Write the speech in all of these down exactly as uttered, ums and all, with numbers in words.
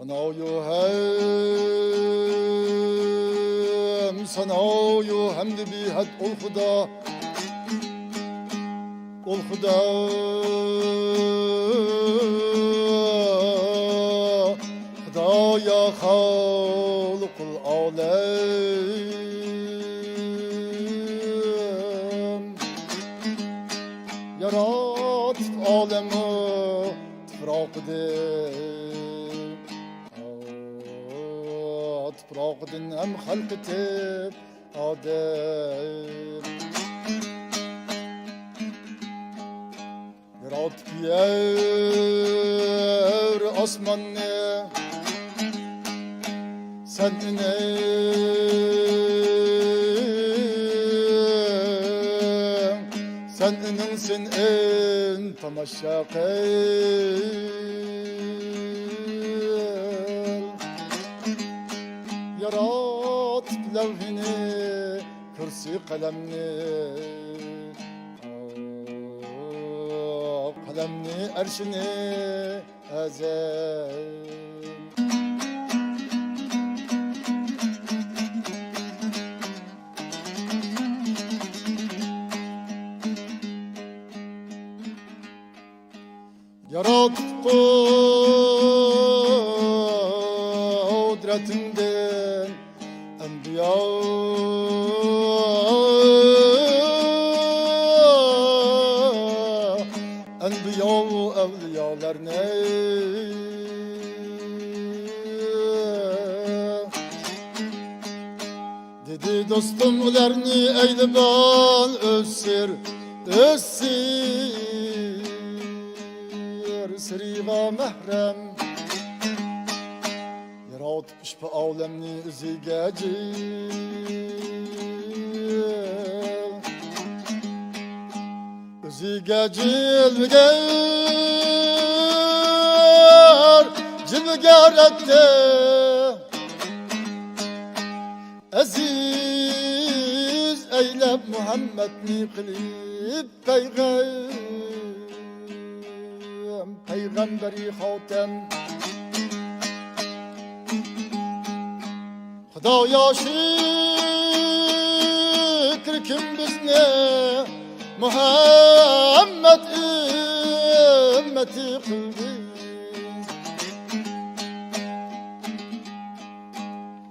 سەنايۇ ھەم، سەنايۇ ھەمدە بىھەد ئۇل خۇدا، ئۇل خۇدا، خۇدايا خالىقۇل ئالەم، ياراتىپ ئالەمۇ تۇپراقىدىن، تۇپراقىدىن ھەم خەلق ئېتىپ ئادەم. ياراتىپ يەر ئاسماننى سەن ئېنىڭ، سەن ئېنىڭ، سەن ئېن تاماشا قىل. ياراتىپ لەۋھىنى، كۇرسى قەلەمنى، قەلەمنى ئەرشىنى ئەزەل. ياراتقۇچى قۇدرىتىڭدىن ئەنبىيا، ئەنبىيا ئەۋلىيالارنى دېدى دوستۇم ئۇلارنى ئەيلىۋال ئۆز سىر، ئۆز سىر، سىرىغا مەھرەم. ياراتىپ ئۇشبۇ ئالەمنى ئۆزىگە جىل، ئۆزىگە جىلۋىگەر، جىلۋىگەر ئەتتى. ئەزىز ئەيلەپ مۇھەممەدنى قىلىپ پەيغەم، پەيغەمبىرى خاتەم. خۇدايا شۈكۈر، كىم بىزنى مۇھەممەد ئۈممىتى قىلدى.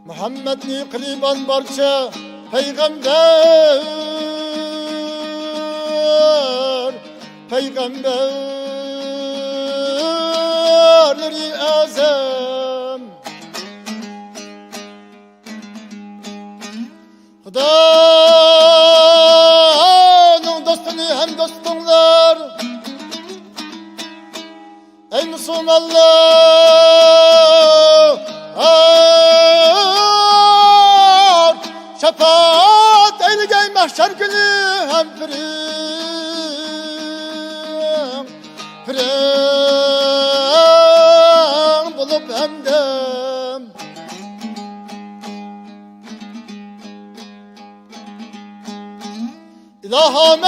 مۇھەممەدنى قىلىۋال بارچە پەيغەمبەر، پەيغەمبەرلىرى ئەزەم. خۇدانىڭ دوستىنى ھەم دوستۇڭلار، ئەي مۇسۇلمانلار، شاپائەت ئەيلىگەي مەھشەر كۈنى ھەم پىرىڭ، پىرىڭ بولۇپ ھەمدەم. ئىلاھىم،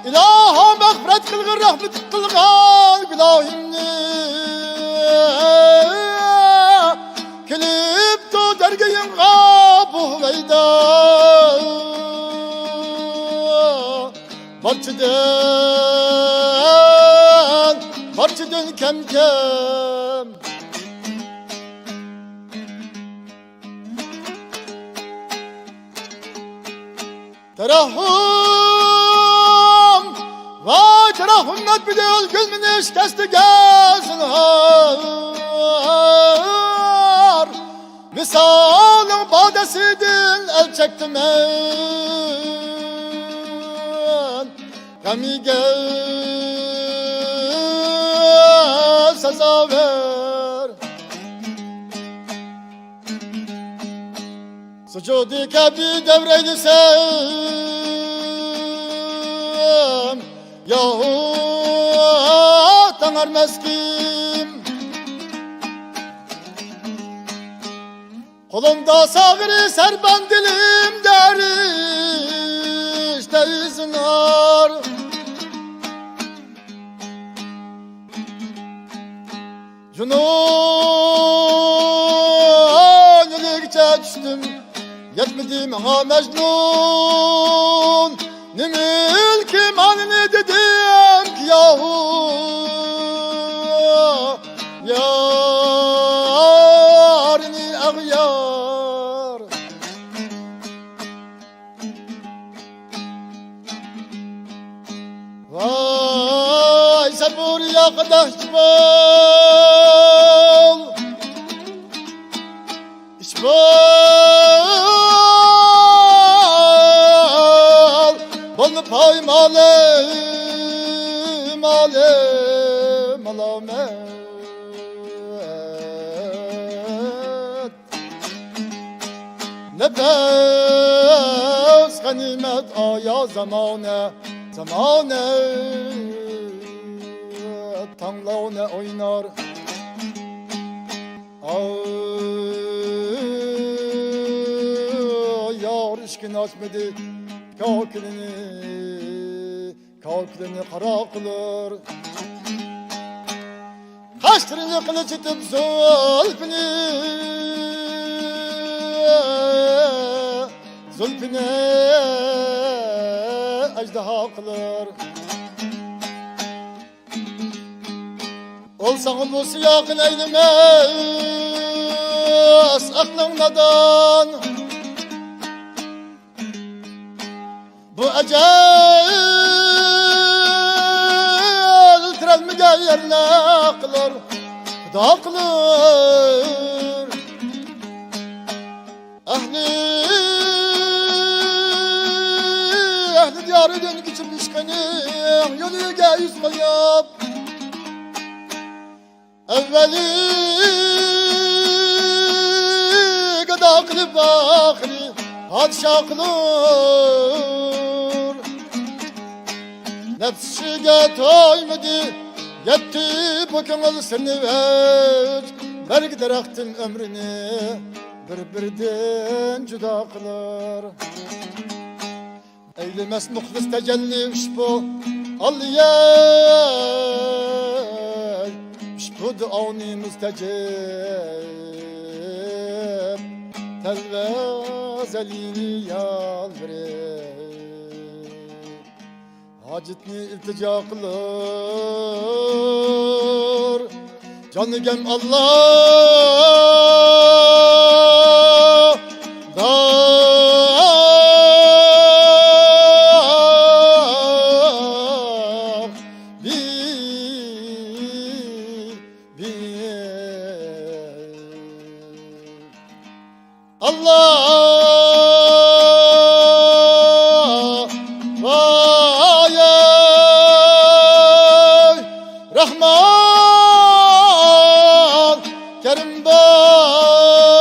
ئىلاھىم، مەغپىرەت قىلغىن، رەھمەت قىلغىن گۇناھىمنى. كېلىپتۇ دەرگىھىڭغا بۇ ھۇۋەيدا، بارچىدىن، بارچىدىن كەمكەم. تەرەھھۇم، ۋاي تەرەھھۇم، ئەتمىدى ئۆلگۈلمىنى شىكەستىگە زىنھار. ۋىسالىڭ بادەسىدىن ئەل چەكتىمەن، غەمىگە سازاۋەر. سۇجۇدى كەبى دەۋرەيلىسەم، ياھۇ تاڭار مەسكىم. قولۇمدا ساغرى سەربان، دىلىم دەرىشتە ئىزنار. جۇنۇن يولىغىچە چۈشتۈم، يەتمىدى ماڭا مەجنۇن. نېمە ئىلكىم ئانىنى دېدىم، ياھۇ، يارنى ئاغيار. ۋاي سەبۇر ياقىدا ئىش بول، ئىش بول، بولما پايمالىم، مالىم، مالامەت. نەپەس غەنىيمەت ئايا زامانە، زامانە تاڭلارنى ئوينار. ئاي، يار ئىشىكىنى ئاچمىدى، كاكىلىنى كاكىلىنى قارا قىلۇر. قاشلىرىنى قىلىچ ئېتىپ زۇلپىنى، زۇلپىنى ئەجدىھا قىلۇر. ئول ساڭا بولسا ياقىن ئەيلىمەس ئەقلىڭ نادان. بۇ ئەجەل كىرەلمىگەن يەرنى قىلۇر، خۇدا قىلۇر. ئەھلى، ئەھلى دىيارىدىن كېچىپ ئىشقىنىڭ يولىغا يۈز قويۇپ، ئەۋۋەلى گادا قىلىپ، ئاخىرى پادىشاھ قىلۇر. نەپسىگە تويمىدى، يەتتى بۇ كۆڭۈل سىرنى ئۆچ. بەرگى دەرەختىن ئۆمرىنى بىر-بىرىدىن جۇدا قىلۇر. ئەيلىمەس مۇخلىس تەجەللى ئۇشبۇ ئالىيەي، ئۇشبۇ دۇئانى مۇستەجىب، تەلۋە زەلىلى يالۋۇرۇپ، ھاجىتىنى ئىلتىجا قىلۇر. جانىگەم ئاللادا بى-، بى-، ئاللا، ۋاي، رەھمان، كەرىم بار.